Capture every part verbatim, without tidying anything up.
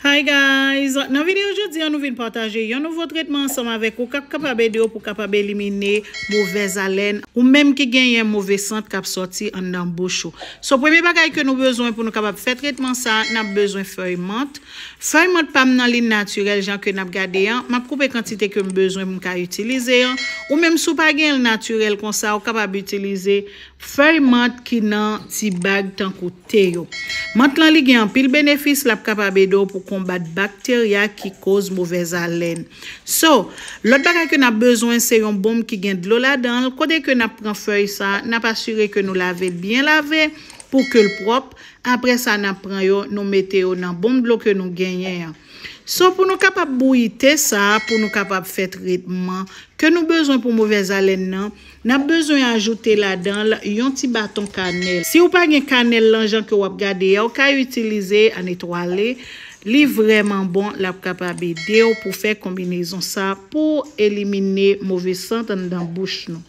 Hi guys, nan videyo jodi an nou vin pataje yon nouvo tretman ansanm avèk ou k ap kapab ede w pou kapab elimine movèz alèn ou menm ki genyen move sant k ap sòti anndan bouch ou. So premye bagay ke nou bezwen pou nou kapab fè tretman sa, n ap bezwen fèy mant. Fèy mant pa m nan li natirèl jan ke n ap gade an, m ap koupe kantite ke m bezwen pou m ka itilize an. Ou menm si w pa gen l natirèl konsa, ou kapab itilize fèy mant ki nan ti bag tankou te yo. Mant lan li gen anpil benefis, l ap kapab ede w pou konbat bakterya ki koz movèz alèn. So, lòt bagay ke n ap bezwen se yon bonm ki gen dlo ladan l, kote ke n ap pran fèy sa, n ap asire ke nou lave l byen lave pou ke l pwòp. Apre sa, n ap pran yo, nou mete yo nan bonm dlo ke nou genyen an. So, pou nou kapab bouyi te sa, pou nou kapab fè tretman ke nou bezwen pou movèz alèn nan, n ap bezwen ajoute ladan l yon ti baton kanèl. Si w pa gen kanèl lan jan ke w ap gade a, w ka itilize an etwale. Li vrèman bon, l ap kapab ede w pou fè konbinezon sa pou elimine move sant anndan bouch nou.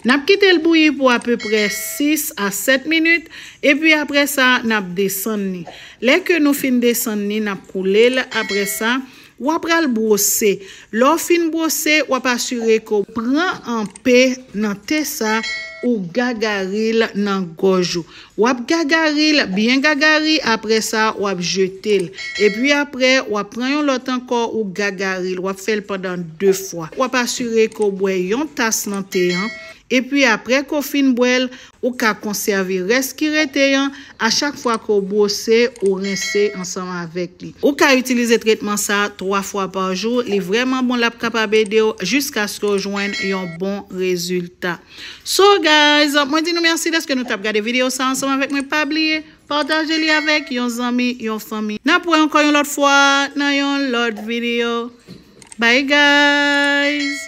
N ap kite l bouyi pou apeprè sis a sèt minit, epi apre sa, n ap desann li. Lè ke nou fin desann li, n ap koule l. Apre sa, w ap pral bwose. Lè w fin bwose, w ap asire ke w pran anpe nan te sa, ou gagari l nan gòj ou. W ap gagari l, byen gagari, apre sa, w ap jete l. Epi apre, w ap pran yon lòt ankò, ou gagari l. W ap fè l pandan de fwa. W ap asire ke w bwè yon tas nan te an. Epi apre ke w fin bwè l, ou ka konsève rès ki rete an. A chak fwa ke w bwose, ou rense ansanm avèk li. Ou ka itilize tretman sa twa fwa pa jou. Li vrèman bon, l ap kapab ede w jiskaske w jwenn yon bon rezilta. So guys, mwen di nou mèsi dèske nou t ap gade videyo sa ansanm avèk mwen. Pa bliye, pataje li avèk yon zanmi, yon fanmi. N ap wè ankò yon lòt fwa nan yon lòt videyo. Bye guys!